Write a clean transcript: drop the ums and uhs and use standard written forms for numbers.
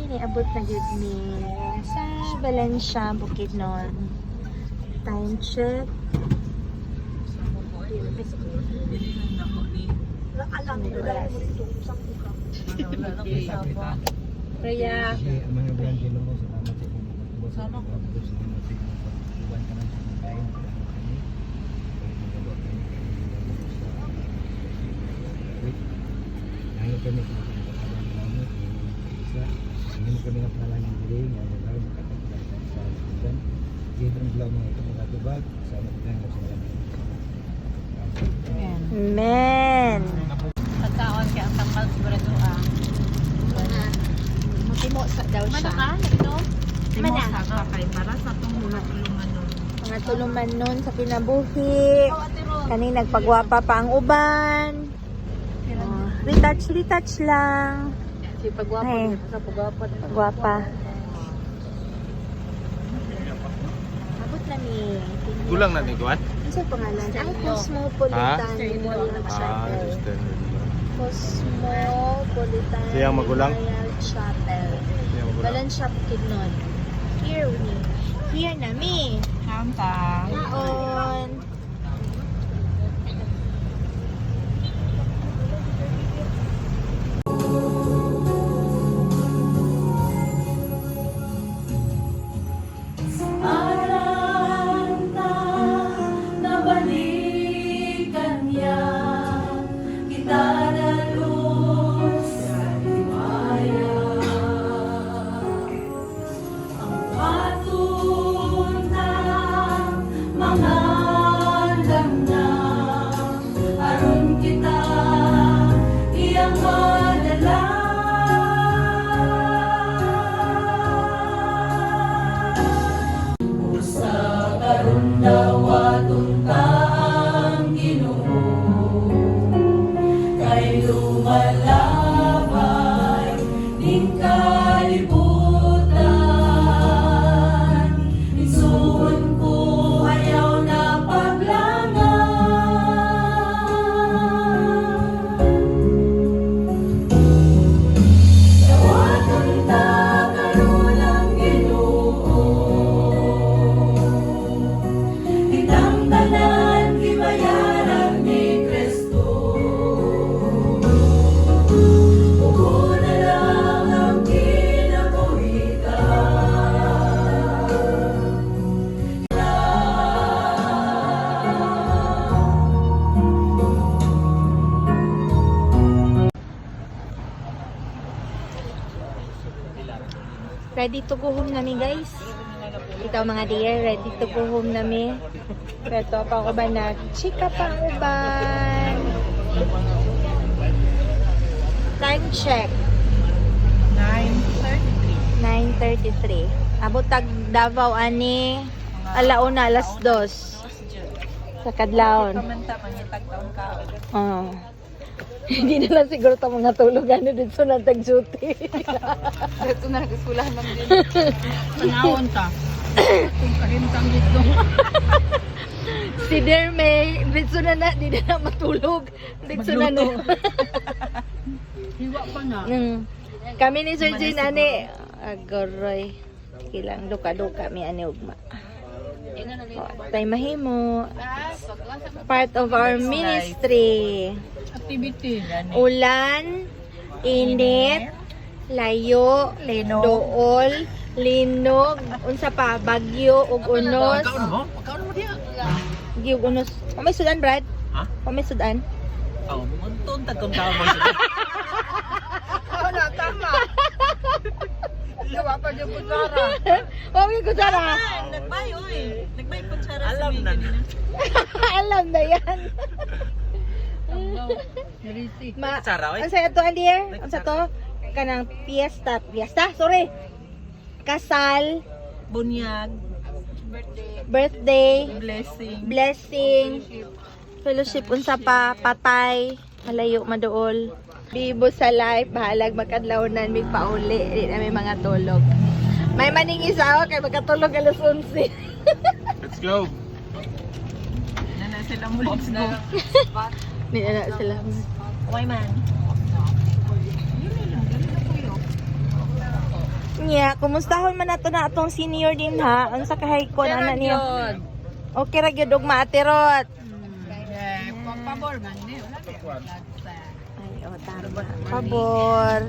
Niabot na gyud mi sa Valencia, Bukidnon. Time check. Kaya, Mga brand Ginoo, salamat sa inyong pagtubo sa inyong pagtubo, salamat sa inyong pagtuban ka ng pagkain, salamat kami. Kay magawa kami kami sa wait. Nangyay kami sa mga pagkaban namin, isa. Hindi mo kami napanalangin diri nga lugar makatagdan sa sudan. Dito ang bilaw mga ito mga tubag, sa mga sa mga. Amen. Pagkaon kay ang tambal sigurado ah. Matimo sa daw siya. Mana ka? Nagto? Mana. Sa kay para sa tong mga tulumanon. Mga tuluman nun sa kinabuhi. Kani nagpagwapa pa ang uban. Oh, retouch, retouch lang. Si pagwapa Eh. sa pagwapa. Pagwapa. Abot na mi. Gulang na ni Kuan? Ano sa pangalan? Ay, Cosmopolitan Memorial Chapel. Cosmopolitan Siyang magulang? Memorial Chapel. Valencia, Bukidnon. Here we. Here na mi. Kamta. Kaon. Aranta na balikan niya kita na luz sa himaya. Ang patuntang mga damdam, aron kita iyang madala. Usa karon dawaton ta ang Ginoo kay lumalabay ning kalibutan. Igsuon ko ayaw na paglangan. Dawaton ta karon ang Ginoo. Kitang tanan gibayaran ni Kristo. Ugo na lang ang kinabuhitan. Ready to go home nami, guys. Ikaw mga dear, ready to go home nami. Pero pa ako ba na chika pa ang uban. Time check, 9:33. 9:33. Abot tag Davao ani alauna, alas dos sa kadlawon. Kamanta mangitag taon ka. Oh. Hindi na lang siguro ta mga tulog ano dito na tag duty. Dito na nagsulan lang din. Panawon ta. Kung kahintang dito. Si Dear May, dito na na, di na, na matulog. Dito na na. Hiwa pa na. Kami ni Sir Jane, ani, agoroy. Kilang luka-luka mi ani ugma. Oh, tay mahimo. Part of our ministry. Activity. Ulan, init, layo, Linog. dool, linog, unsa pa, bagyo ug unos. Pagkaon mo? Pagkaon mo diya. Gi ug unos. O may sudan, Brad? Ha? O may sudan? Oh, muntun tagkong tao mo. Oo na, tama. Gawa pa yung kutsara. O may kutsara. Nagbay, oy. Nagbay kutsara. Alam na. Alam na yan. Ma, Kutsara, oy. ang saya to, Andier? Ang sa to? Kanang fiesta. Fiesta? Sorry. Kasal, Bunyag. Birthday, Blessing. Blessing, fellowship, unsa pa, patay, malayo maduol. Bibo sa life, bahalag makadlawnan mig pauli, di na may mga tulog. May maning isa ako kay magkatulog alas 11. Let's go. Nana sila mo, let's go. Di na na sila. Why man? Unya, kumustahon man nato na atong senior din ha. Unsa kahay ko na niya. Okay ra gyud ugma, Ate Rot. Eh, pabor man ni. Wala. Ay, oh, tama. Pabor.